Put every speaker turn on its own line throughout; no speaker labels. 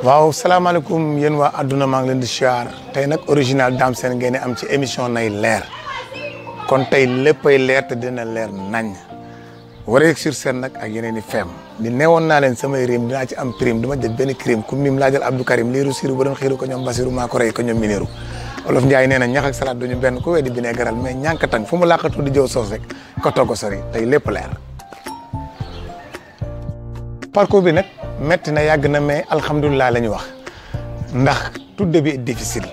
waaw salaamaaleykum yéen waa adduna maa ngi leen di siyaar tey nag original Dame Sène ngeen am ci émission nay leer kon tey léppay leer te dina leer nañ war a yegg sur scène nag ak yeneen i feem di newoon naa leen samay rim dinaa ci am prime duma jël benn crime ku mim laajal Abdou Karim liiru siiru ba doon xiiru ko ñoom Basiru maa ko rey ko ñoom minéeru Olof Njaay nee na ñax ak salade duñu benn ku weddi bi ne garal mais ñànk tang fu mu làqatu di jëw soos rek ko togg sori tey lépp leer parcours bi nag metti na yàgg na mais alhamdulilah la ñu wax ndax tout début est difficile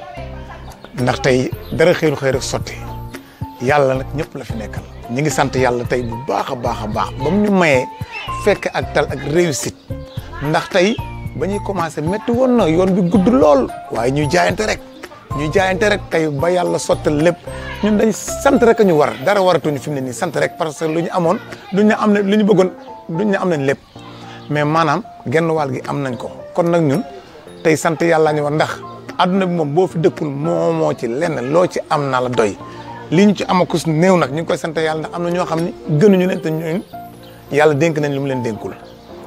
ndax tey dara xëy rek sotti yàlla nag ñëpp la fi nekkal ñi ngi sant yàlla tey bu baax a baax a baax ba mu ñu mayee fekk ak tal ak réussite ndax tey ba ñuy commencé métti woon na yoon bi gudd lool waaye ñuy jaayante rek tey ba yàlla sottal lépp ñun dañ sant rek a ñu war dara waratuñu fi mu ne nii sant rek parce que lu ñu amoon duñ ne am na lu ñu bëggoon duñ ne am nañ lépp mais maanaam genn wàll gi am nañ ko kon nag ñun tey sant yàlla ñu war ndax adduna bi moom boo fi dëkkul moo ci lenn loo ci am na la doy li ñu ci amakus néew nag ñu ngi koy sant yàlla ndax am na ñoo xam ne gënuñu leen te ñun yàlla dénk nañ lu mu leen dénkul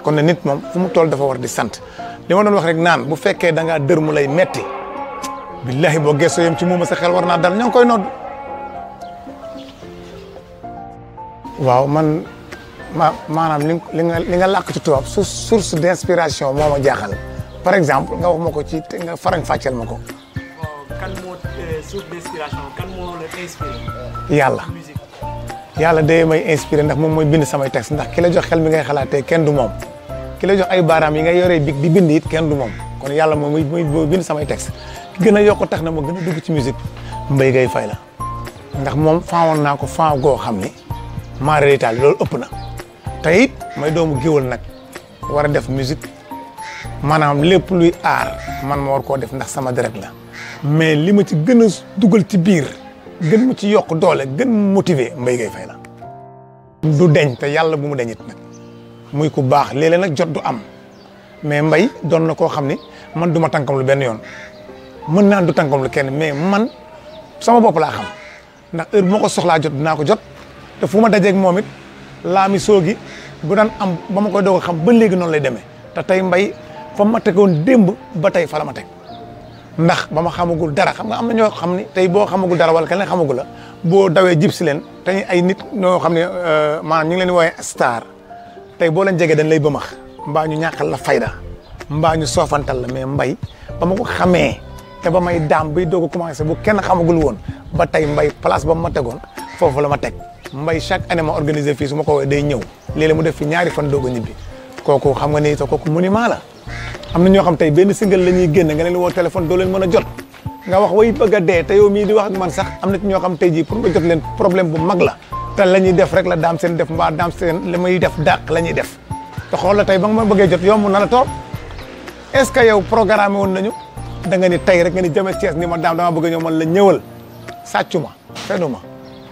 kon ne nit moom fu mu toll dafa war di sant li ma doon wax rek naan bu fekkee da ngaa dër mu lay metti billahi boo gëstoo yem ci moom sa xel war naa dal ñoo ngi koy nodd waaw man maanaam li nga làkk ci tubaab source d'inspiration moo ma jaaxal par exemple nga wax ma ko ci nga farañ fàcceel ma ko.
kan moo source d'inspiration kan moo la inspiré.
yàlla day may inspiré ndax moom mooy bind samay texte ndax ki la jox xel mi ngay xalaatee kenn du moom ki la jox ay baaraam yi ngay yoree big di bind it kenn du moom kon yàlla moom mooy bind samay texte ki gën a yokk tax na ma gën a dugg ci musique Mbaye Gueye Faye la ndax moom faawoon naa ko faaw goo xam ni maa réétaal loolu ëpp na. te it may doomu géwal nag war a def musique maanaam lépp luy aar man ma war koo def ndax sama deret la mais li ma ci gën a dugal ci biir gën ma ci yokk doole gën motiver Mbaye Gueye Faye la du deñ te yàlla bu mu deñit nag muy ku baax léeg-léeg nag jot du am mais Mbaye doon na koo xam ni man du ma tànkam lu benn yoon mën naan du tànkam lu kenn mais man sama bopp laa xam ndax heure bu ma ko soxlaa jot dinaa ko jot te fu ma dajeeg moom it laa mi soogi bu daan am ba ma koy doog a xam ba léegi noonu lay demee te tey Mbaye fa ma tegoon démb ba tey fa la ma teg ndax ba ma xamagul dara xam nga am na ñoo xam ni tey boo xamagul dara wala keneen xamagul la boo dawee jib si leen te ay nit ñoo xam ne maanaam ñu ngi leen di woowee star tey boo leen jegee dañ lay bëmax mbaa ñu ñàkkal la fayda mbaa ñu soofantal la mais Mbaye ba ma ko xamee te ba may daam bay doog a commencé bu kenn xamagul woon ba tey Mbaye place ba ma tegoon foofu la ma teg Mbaye chaque année ma organisé fii su ma ko woowee day ñëw léeg-léeg mu def fi ñaari fan doog a ñibbi kooku xam nga ni te kooku monument la am na ñoo xam tey benn single la ñuy génn nga leen woo téléphone doo leen mën a jot nga wax way bëgg a dee te yow mii di wax ak man sax am na ci ñoo xam tey jii pour nga jot leen problème bu mag la te la ñuy def rek la Dame Sène def mbaa Dame Sène la muy def dàq la ñuy def te xool la tey ba nga ma bëggee jot yomb na la toog est ce que yow programme woon nañu da nga ni tey rek nga ni jëme Thiès ni ma Dame dama bëgg a ñëw man la ñëwal sàccu ma fenu ma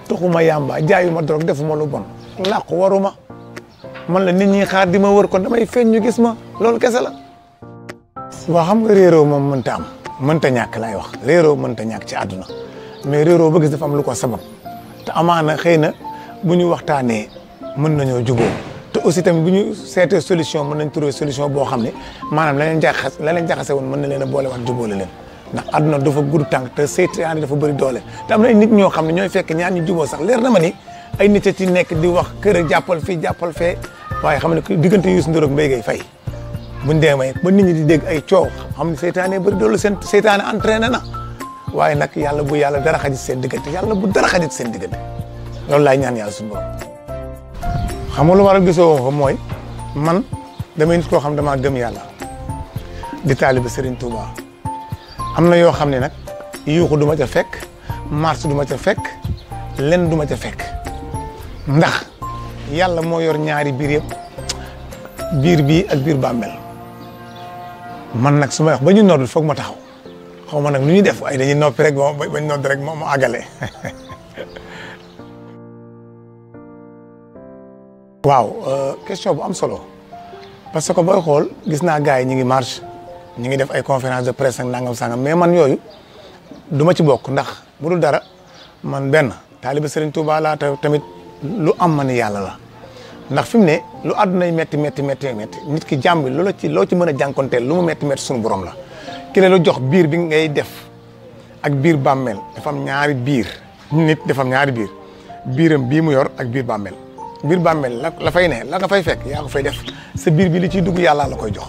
tuxuma yàmba jaayuma drogue defuma lu bon làqu waruma man la nit ñi xaar di ma wër kon damay feeñ ñu gis ma loolu kese la. waaw xam nga réeroo moom mënta am mënta ñàkk laay wax réeroo mënta ñàkk ci àdduna mais réeroo ba gis dafa am lu ko sabab te amaana xëy na bu ñu waxtaanee mën nañoo jubóo te aussi tamit bu ñu seetee solution mën nañ trouver solution boo xam ne maanaam la leen jaxase woon mën na leen a boole wax jubóole leen ndax àdduna dafa gudd tànk te seytaane dafa bëri doole te am na ay nit ñoo xam ne ñooy fekk ñaar ñu jubóo sax leer na ma ni ay nit a ci nekk di wax kër ak jàppal fii jàppal fee waaye xam ne diggante Youssou Ndour ak Mbaye Gueye Faye buñ demee ba nit ñi di dégg ay coow xam ne seytaane bëri doole seen seytaane entraîné na waaye nag yàlla bu yàlla dara xajit seen diggante yàlla bu dara xajit seen diggante loolu laay ñaan yàlla suñu borom. xam nga lu waral gisoo ko mooy man damay nit koo xam damaa gëm yàlla di taalibe Serigne Touba am na yoo xam ne nag yuuxu du ma ca fekk marche du ma ca fekk len du ma ca fekk ndax yàlla moo yor ñaari biir yëpp biir bii ak biir bàmmel man nag su may wax ba ñu noddul foog ma taxaw xaw ma nag lu ñuy def waaye dañuy noppi rek moom bañ nodd rek moom mu àggale waaw question bu am solo parce que booy xool gis naa gars yi ñu ngi marche ñu ngi def ay conférence de presse ak nangam sangam mais man yooyu du ma ci bokk ndax bu dul dara man benn taaliba Serigne Touba laa tamit lu am ma ni yàlla la ndax fi mu ne lu àddunay métti nit ki jàmm bi loo ci mën a jànkonteel lu mu métti suñu borom la ki la jox biir bi ngay def ak biir bàmmeel dafa am ñaari biir nit dafa am ñaari biir biiram bii mu yor ak biir bàmmeel la fay ne la nga fay fekk yaa ko fay def sa biir bi li ciy dugg yàlla la koy jox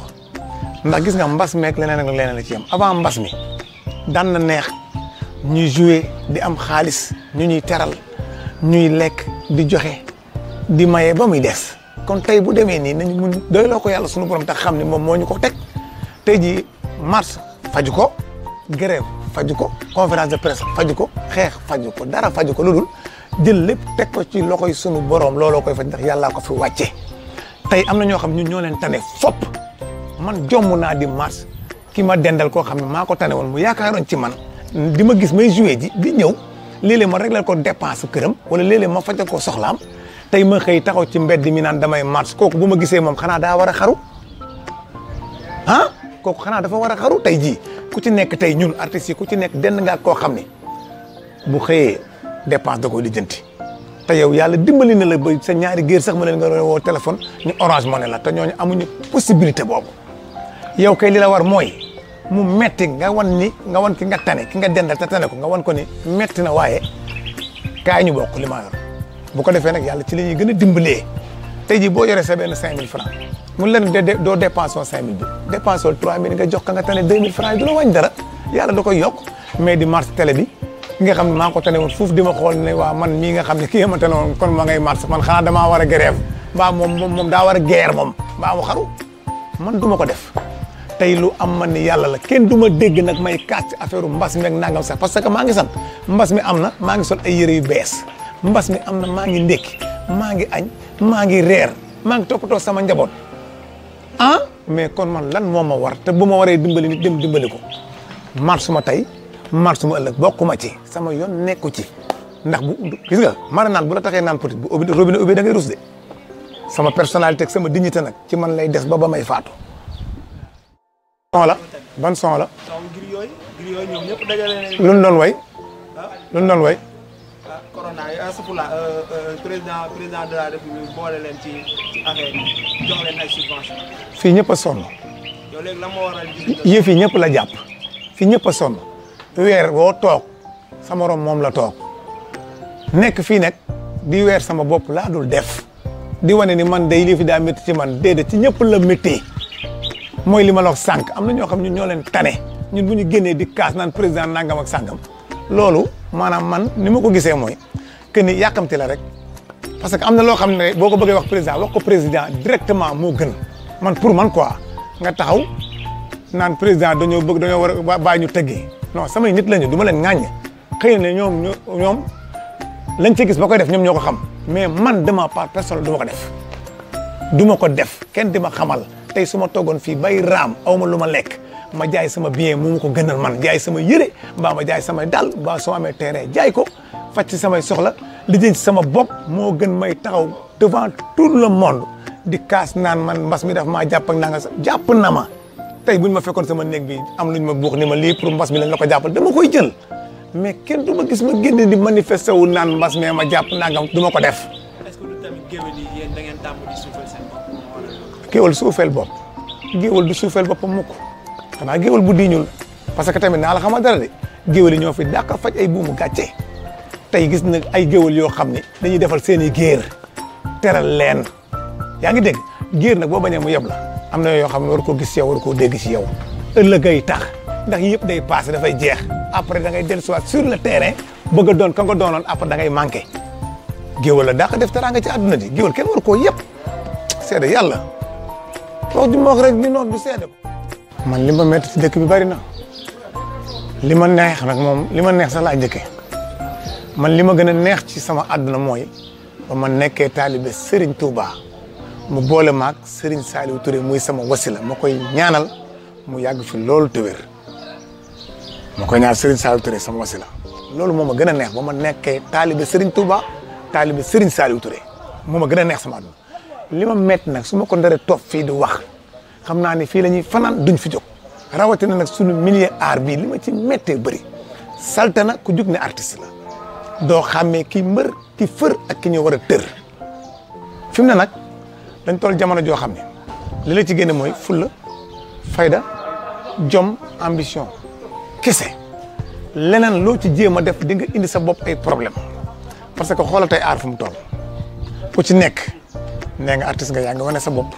ndax gis nga mbas meek leneen ak leneen la ci am avant mbas mi daan na neex ñuy jouer di am xaalis ñu ñuy teral ñuy lekk di joxe di maye ba muy des kon tey bu demee nii nañ mun doyloo ko yàlla sunu borom tax xam ne moom moo ñu ko teg tey ji marche faju ko grève faju ko conférence de presse faju ko xeex faju ko dara faju ko lu dul jël lépp teg ko ci loxoy sunu borom looloo koy faj ndax yàllaa ko fi wàcce tey am na ñoo xam ñun ñoo leen tane fopp man jomm naa di marche ki ma dendal koo xam ne maa ko tane woon mu yaakaaroon ci man di ma gis may joué ji di ñëw léeg-léeg ma réglal ko dépense këram wala léeg-léeg ma fajal ko soxlaam tey ma xëy taxaw ci mbedd mi naan damay marche kooku bu ma gisee moom xanaa daa war a xaru ah kooku xanaa dafa war a xaru tey jii ku ci nekk tey ñun artistes yi ku ci nekk dend nga koo xam ne bu xëyee dépense da koy lijjanti te yow yàlla dimbali na la ba sa ñaari géer sax ma leen nga woo téléphone ñu Orange Money la te ñooñu amuñu possibilité boobu yow kay li la war mooy mu metti nga wan ki nga tane ki nga dendal te tane ko nga wan ko ni metti na waaye kaay ñu bokk li ma yor bu ko defee nag yàlla ci li ñuy gën a dimbalee tey jii boo yoree sa benn 5000 francs mu leen doo dépense woon 5000 bi dépense woon 3000 nga jox ka nga tane 2000 francs yi du la wàññi dara yàlla da koy yokk mais di marche télé bi ki nga xam ne maa ko tane woon foofu di ma xool ne waa man mii nga xam ne kii ma tane woon kon ma ngay marche man xanaa damaa war a grève mbaa moom daa war a guerre moom mbaa mu xaru man du ma ko def tey lu am man ni yàlla la kenn du ma dégg nag may kaas ci affaire mbas mi ak nangam sax parce que maa ngi sant mbas mi am na maa ngi sol ay yére yu bees mbas mi am na maa ngi ndékki maa ngi añ maa ngi reer maa ngi toppatoo sama njaboot ah mais kon man lan moo ma war te bu ma waree dimbali nit dem dimbali ko marche ma tey marche ma ëllëg bokkuma ci sama yoon nekku ci ndax bu gis nga mara naan bu la taxee naan petit bu robinet ubbi da ngay rus de sama personnalité ak sama dignité nag ci man lay des ba may faatu. son la ban son la.
son Griot yi ñoom ñëpp dajale nañu.
lu ñu doon way. lu ñu doon way.
corona yi asafula président de la république boole leen ci affaire yi jox leen ay subvention.
fii ñëpp a sonn.
yow léegi la moo waral.
yëf yi ñëpp la jàpp fii ñëpp a sonn weer boo toog sa morom moom la toog nekk fii nag di weer sama bopp laa dul def di wane ni man day lii fi daa métti ci man déedéet ci ñëpp la métti mooy li ma la wax sànq am na ñoo xam ñun ñoo leen tane ñun bu ñu génnee di kaas naan président nangam ak sàngam loolu maanaam man ni ma ko gisee mooy que ni yàkkamti la rek parce que am na loo xam ne boo ko bëggee wax ko président directement moo gën man pour man quoi nga taxaw naan président dañoo war a bàyyi ñu tëggee non samay nit lañu du ma leen ŋàññ xëy na ñoom lañ ci gis ba koy def ñoom ñoo ko xam mais man de ma part personnelle du ma ko def du ma ko def kenn di ma xamal tey su ma toogoon fii bay raam aw ma lu ma lekk ma jaay sama bien mu ko gënal man jaay sama yëre mbaa ma jaay samay dàll mbaa soo amee terrain jaay ko faj ci samay soxla li jën ci sama bopp moo gën may taxaw devant tout le monde di kaas naan man mbas mi daf maa jàpp ak nanga jàpp na ma tey buñ ma fekkoon sama néeg bi am luñ ma buux ni ma lii pour mbas mi lañ la ko jàppal dama koy jël mais kenn du ma gis ma génn di manifester wu naan mbas mi ma jàpp nangam du ma ko def.
est-ce que du tamit géwél yi yéen da ngeen tàmm di suufeel seen bopp.
géwél suufeel bopp géwél du suufeel boppam mukk xanaa géwél bu diiñul parce que tamit naa la xamal dara de géwél yi ñoo fi dàq faj ay buumu gàcce tey gis na ay géwél yoo xam ne dañuy defal seen i géer teral leen yaa ngi dégg géer nag boo bañee mu yeb la am na yoo xam ne war koo gis ci yow war koo dégg ci yow ëllëgay tax ndax yëpp day passé dafay jeex après da ngay dellu soit sur le terrain bëgg a doon ka nga doonoon après da ngay manqué géwél la dàq def teraanga ci àdduna di géwél kenn war koo yëpp seede yàlla wax ju ma wax rek ni noonu du seede ko man li ma métti ci dëkk bi bari na li ma neex nag moom li ma neex sax laa njëkkee man li ma gën a neex ci sama àdduna mooy ba ma nekkee taalibe Serigne Touba mu boole maag Serigne Saliou Touré muy sama wasila ma koy ñaanal mu yàgg fi loolu te wér ma koy ñaanal Serigne Saliou Touré sama wasila loolu moo ma gën a neex ba ma nekkee taalibe Serigne Touba taalibe Serigne Saliou Touré moo ma gën a neex sama àdduna li ma métti nag su ma ko ndaree topp fii di wax xam naa ne fii la ñuy fanaan duñ fi jóg rawatina nag suñu milieu art bii li ma ci méttee bëri salte na ku jug ne artiste la doo xàmmee ki mbër ki fër ak ki ñu war a tër fi mu ne nag dañ toll jamono joo xam ne li la ci génne mooy fulla fayda jom ambition kese leneen loo ci jéem a def di nga indi sa bopp ay problème parce que xoolal tey aar fu mu toll ku ci nekk nee nga artiste nga yaa ngi wane sa bopp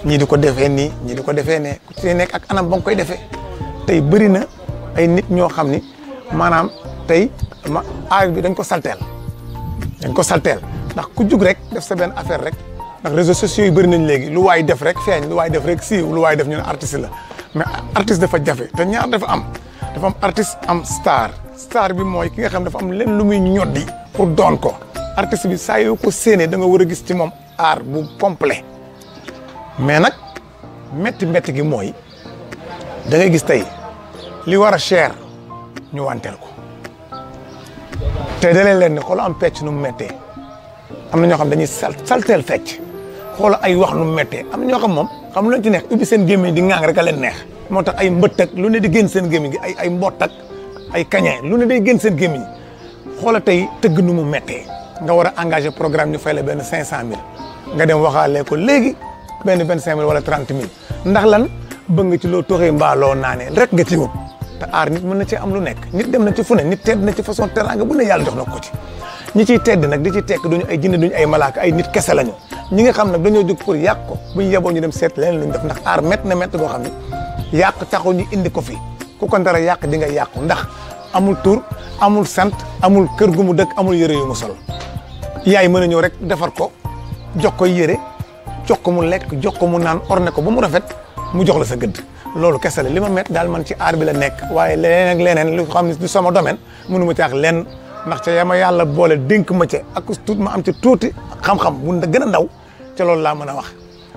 ñii di ko defee nii ñii di ko defee ne ku ci nekk ak anam ba nga koy defee tey bëri na ay nit ñoo xam ni maanaam tey aar bi dañ ko salteel ndax ku jug rek def sa benn affaire rek ndax réseaux sociaux yi bëri nañ léegi lu waay def rek feeñ lu waay def rek siiw lu waay def ñu ne artiste la mais artiste dafa jafe te ñaar dafa am artiste am star bi mooy ki nga xam dafa am leen lu muy ñoddi pour doon ko artiste bi saa yoo ko séenee da nga war a gis ci moom art bu complet mais nag métti gi mooy da ngay gis tey li war a cher ñu wanteel ko te dalee leen ne xoola am pecc nu mu méttee am na ñoo xam dañuy salteel fecc xoola ay wax nu mu méttee am na ñoo xam moom xam lu leen ci neex ubbi seen gémmiñ di ŋaang rek a leen neex moo tax ay mbëtt ak lu ne di génn seen gémmiñ gi ay mbott ak ay kañe lu ne day génn seen gémmiñ xoola tey tëgg nu mu méttee nga war a engagé programme ñu fay la benn 500000 nga dem waxaale ko léegi benn 25000 wala 30000 ndax lan bëgg nga ci loo toxee mbaa loo naanee rek nga ci wut te aar nit mën na ci am lu nekk nit dem na ci fu ne nit tedd na ci façon teranga bu ne yàlla jox na ko ci ñi ciy tedd nag di ci tekk duñu ay jinne duñu ay malaaka ay nit kese lañu ñi nga xam nag dañoo jóg pour yàq ko bu ñu yeboo ñu dem seet leneen lu ñu def ndax aar métti na métti boo xam ne yàq taxul ñu indi ko fi ku ko dara yàq di nga yàqu ndax amul tur amul sant amul kër gu mu dëkk amul yëre yu mu sol yaay mën a ñëw rek defar ko jox ko yëre jox ko mu lekk jox ko mu naan orne ko ba mu rafet mu jox la sa gëdd loolu kese la li ma métti daal man ci aar bi la nekk waaye leneen ak leneen lu xam ne du sama domaine mënu ma ci wax lenn ndax ca yama yàlla boole dénk ma ca ak tuut ma am ci tuuti xam-xam bu gën a ndaw ca loolu laa mën a wax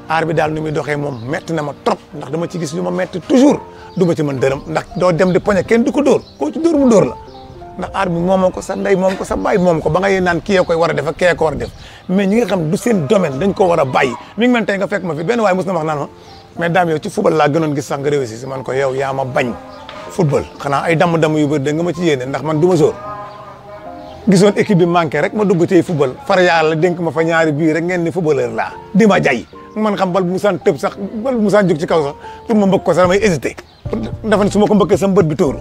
aar bi daal nu muy doxee moom métti na ma trop ndax dama ci gis lu ma métti toujours du ma ci mën dërëm ndax doo dem di poñe kenn du ko dóor koo ci dóor mu dóor la ndax aar bi moomoo ko sa ndey moom ko sa baay moom ko ba ngay naan kii koy war a def ak kii ko war a def mais ñi nga xam du seen domaine dañ ko war a bàyyi mi ngi mel tey nga fekk ma fi benn waaye mos na wax naan ma mais daam yow ci football laa gënoon gis sax nga réussir si man ko yow yaa ma bañ football xanaa ay damm-damm yu bëri da nga ma ci yéene ndax man du ma sóor gisoon équipe bi manqué rek ma dugg ci football far yàlla dénk ma fa ñaari bii rek ngeen ni footballeur laa di ma jay man xam bal bu musaan tëb sax bal bu musaan jóg ci kaw sax pour ma mbëkk ko sax damay hésité pour dafa ne su ma ko mbëkkee sama bët bi tóoru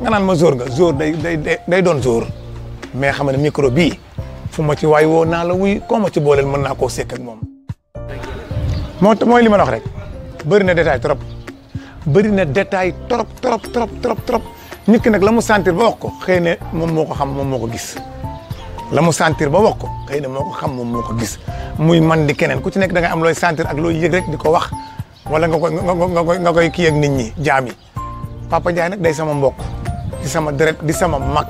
nga naan ma zóor nga zóor day doon zóor mais xam ne micro bii fu ma ci waay woo naa la wuy koo ma ci booleel mën naa koo sekk ak moom mooy li ma la wax rek bëri na détail trop bëri na détail trop nit ki nag la mu sentir ba wax ko xëy na moom moo ko xam moom moo ko gis la mu sentir ba wax ko xëy na moo ko xam moom moo ko gis muy man di keneen ku ci nekk da ngay am looy sentir ak looy yëg rek di ko wax wala nga koy kii ak nit ñi jaam yi Papa Ndiaye nag day sama mbokk di sama deret di sama mag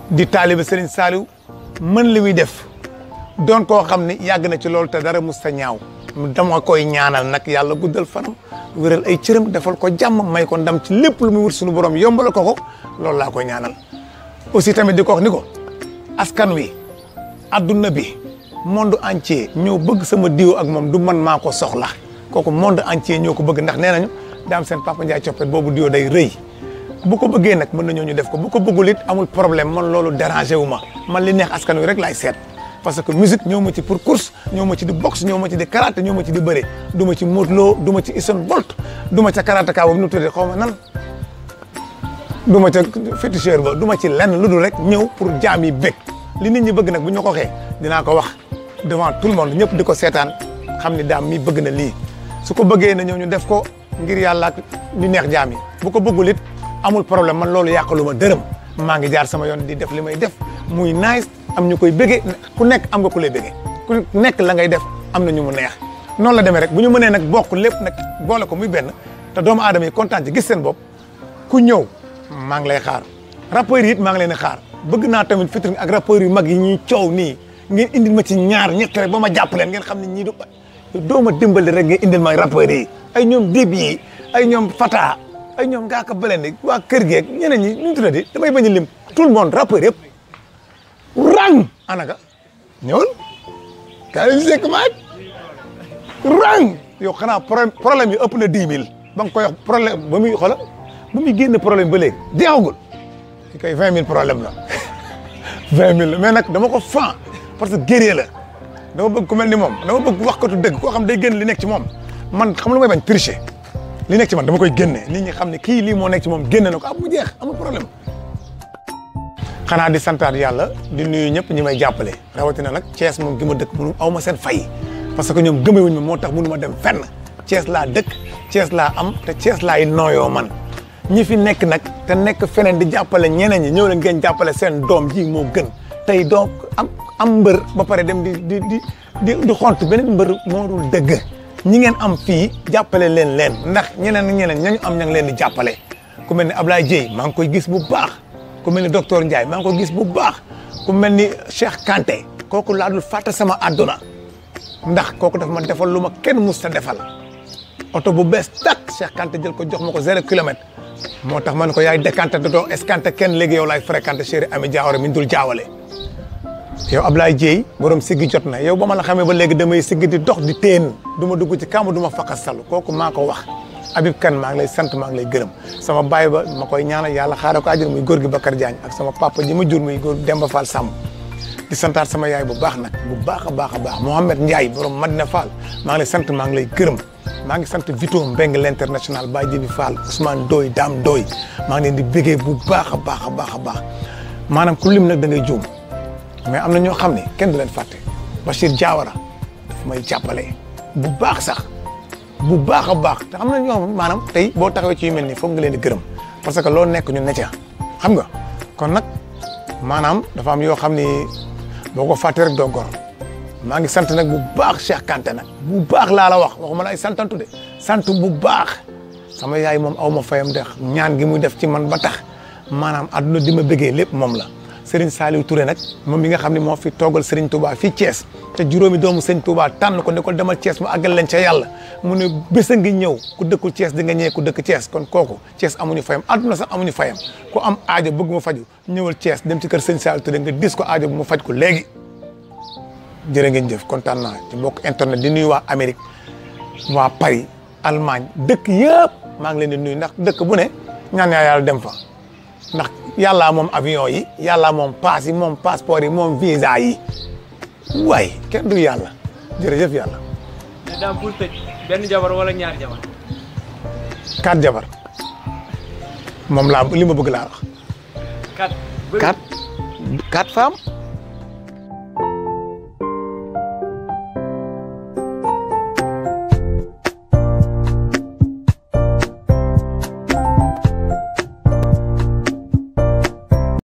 di taalibe Serigne Saliou mën li muy def doon koo xam ni yàgg na ci loolu te dara mus sa ñaaw dama koy ñaanal nag yàlla guddal fanam wéral ay cëram defal ko jàmm may ko ndam ci lépp lu muy wut suñu borom yombal ko loolu laa koy ñaanal aussi tamit di ko wax ni ko askan wi adduna bi monde entier ñoo bëgg sama diwo ak moom du man maa ko soxla kooku monde entier ñoo ko bëgg ndax nee nañu daam seen Papa Ndiaye coppet boobu diwo day rëy bu ko bëggee nag mën nañoo ñu def ko bu ko bëggul it amul problème man loolu dérangé wu ma man li neex askan wi rek laay seet parce que musique ñëw ma ci pour course ñëw ma ci di boxe ñëw ma ci di karaté ñëw ma ci di bëre du ma ci Modou Lo du ma ci Usain Bolt du ma ca karatéka boobu nu tuddee xaw ma nan du ma ca féticheur ba du ma ci lenn lu dul rek ñëw pour jaam yi bëgg li nit ñi bëgg nag bu ñu ko waxee dinaa ko wax devant tout le monde ñëpp di ko seetaan xam ni daam mi bëgg na lii su ko bëggee na ñëw ñu def ko ngir yàlla ak li neex jaam yi bu ko bëggul it amul problème man loolu yàqaluma dërëm maa ngi jaar sama yoon di def li may def muy nice am ñu koy bëggee ku nekk am nga ku lay bëggee ku nekk la ngay def am na ñu mu neex noonu la demee rek bu ñu mënee nag bokk lépp nag boole ko muy benn te doomu aadama yi kontaan ci gis seen bopp ku ñëw maa ngi lay xaar rappeurs yi it maa ngi leen di xaar bëgg naa tamit featuring ak rappeurs yu mag yi ñuy coow nii ngeen indil ma ci ñaar ñett rek ba ma jàpp leen ngeen xam ne ñii doo ma dimbali rek ngeen indil ma rappeurs yi ay ñoom dib yi ay ñoom Fata ay ñoom Ngaaka Blindé waa kër geeg ñeneen ñi ñu tuddati damay bañ a lim tout le monde rappeurs yëpp rang anaka ñëwal kaay sekk maaj rang yow xanaa problème yi ëpp na 10 000 ba nga koy wax problème ba muy xola ba muy génn problème ba léegi jeexagul ki kay 20 000 problème la 20 000 la mais nag dama ko fan parce que guerrier la dama bëgg ku mel ni moom dama bëgg waxkatu dëgg koo xam day génn li nekk ci moom man xam lu may bañ tricher li nekk ci man dama koy génne nit ñi xam ne kii lii moo nekk ci moom génne na ko mu jeex amul problème. xanaa di santaat yàlla di nuyu ñëpp ñi may jàppale rawatina nag Thiès moom gi ma dëkk mënu aw ma seen fay parce que ñoom gëmewuñ ma moo tax mënu ma dem fenn Thiès laa dëkk Thiès laa am te Thiès laay nooyoo man ñi fi nekk nag te nekk feneen di jàppale ñeneen ñi ñëw leen ngeen jàppale seen doom ji moo gën tey donc am mbër ba pare dem di xont beneen mbër moo dul dëgg ñi ngeen am fii jàppale leen ndax ñeneen ñañu am ña ngi leen di jàppale ku mel ni Ablaye Dieye maa ngi koy gis bu baax ku mel ni docteur Ndiaye maa ngi koy gis bu baax ku mel ni Cheikh Kanté kooku laa dul fàtte sama àdduna ndax kooku daf ma defal lu ma kenn mus ta defal oto bu bees tak Cheikh Kanté jël ko jox ma ko 0 kilomètre moo tax man ko yaay décanté doo escanté kenn léegi yow laay fréquenté chéri Ami Diawara mi dul jaawale yow Ablaye Dieye borom siggi jot na yow ba ma la xamee ba léegi damay siggi di dox di teen du ma dugg ci kàmb du ma faqasalu kooku maa ko wax Habib Kane maa ngi lay sant maa ngi lay gërëm sama baay ba ma koy ñaanal yàlla xaaral ko àjjana muy góor gi Bakar Diagne ak sama papa ji ma jur muy góor Demba Fall Samb di santaat sama yaay bu baax nag bu baax a baax Mohamed Ndiaye borom Madina Fall maa ngi lay sant maa ngi lay gërëm maa ngi sant Vito Mbengue l'international Baye Jibi Fall Ousmane Doy Dame Doy maa ngi leen di bégee bu baax a baax maanaam ku lim nag da ngay juum mais am na ñoo xam ne kenn du leen fàtte Bachir Diawara daf may jàppale bu baax sax bu baax a baax te am na ñoo maanaam tey boo taxawee ci yu mel nii foog nga leen di gërëm parce que loolu nekk ñu ne ca xam nga kon nag maanaam dafa am yoo xam ni boo ko fàtte rek doo gor maa ngi sant nag bu baax Cheikh Kanté nag bu baax laa la wax waxuma la ay santantu de sant bu baax sama yaay moom aw ma fayam de ñaan gi muy def ci man ba tax maanaam adduna di ma bëggee lépp moom la Serigne Saliou Touré nag moom mi nga xam ne moo fi toogal Serigne Touba fii Thiès te juróomi doomu Serigne Touba tànn ko ne ko demal Thiès mu àggal leen ca yàlla mu ne bés a ngi ñëw ku dëkkul Thiès di nga ñëwee ku dëkk Thiès kon kooku Thiès amuñu fayam adduna sax amuñu fayam ku am aajo bëgg mu faju ñëwal Thiès dem ci kër Serigne Saliou Touré nga dis ko aajo bu mu faj ko léegi jërë ngeen jëf kontaan naa ci mbokk internet di nuyu waa Amérique waa Paris Allemagne dëkk yëpp maa ngi leen di nuyu ndax dëkk bu ne ñaan yaa yàlla dem fa ndax yàllaa moom avion yi yàllaa moom paas yi moom passeport yi moom visa yi waaye kenn du yàlla jërëjëf yàlla.
mais daam pour tëj benn jabar wala ñaari jabar.
4 jabar moom laa li ma bëgg laa wax.
4
4 femmes.